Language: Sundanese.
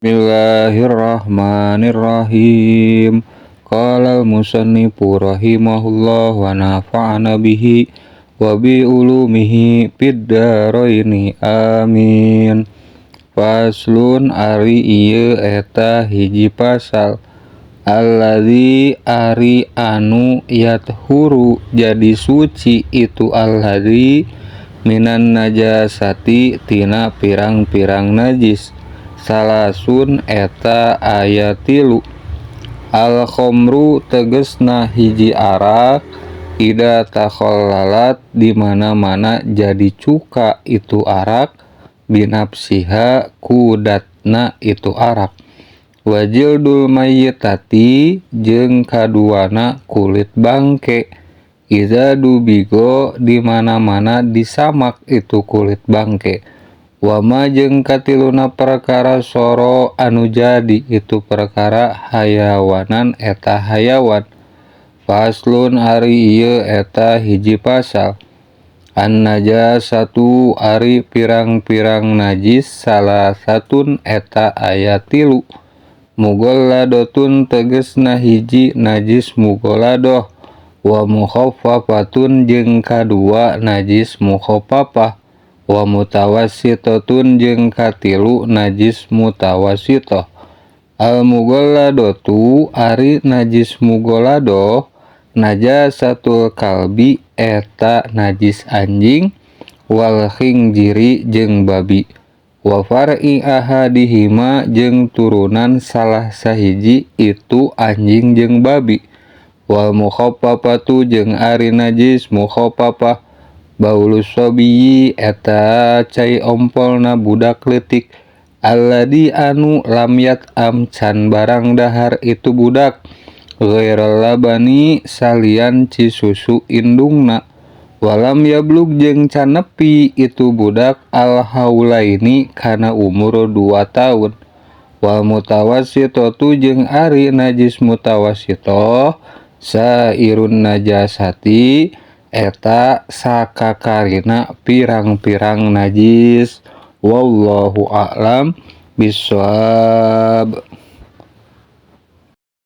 Bismillahirrahmanirrahim. Qala al-musannifu rahimahullah wa nafa'ana bihi wa bi ulumihi fid dharaini amin. Faslun ari ieu eta hiji pasal. Alladzi ari anu yathuru jadi suci itu alladzi minan najasati tina pirang-pirang najis. Salasun eta aya 3. Al-khamru tegesna hiji arak ida takhallalat di mana-mana jadi cuka itu arak binafsiha kudatna itu arak. Wajildul mayyitati jeung kaduana kulit bangke iza dubigo di mana-mana disamak itu kulit bangke. Wama jeung katiluna perkara soro anu jadi itu perkara hayawanan eta hayawan. Faslun ari ieu eta hiji pasal. An-najasatu ari pirang-pirang najis salasatun eta aya 3. Mughalladotun tegesna hiji najis mughalladoh wa mukhaffafatun jeung kadua najis mukhaffafah wa mutawassitatun jeung katilu najis mutawassithah. Al mughalladotu ari najis mughalladoh najasatul kalbi eta najis anjing wal khinziri jeung babi wa far'i ahadihima jeung turunan salah sahiji itu anjing jeung babi wal mukhaffafatu jeung ari najis mukhaffafah baulus sobiyi eta cai ompolna budak leutik alladzi anu lam yat'am can barang dahar itu budak ghairal labani salian ci susu indungna walam yablug jeung can nepi itu budak al haulaini kana umur 2 tahun wal mutawassithatu jeung ari najis mutawassithah sairun najasati eta sakakarina pirang-pirang najis. Wallahu a'lam bissawab.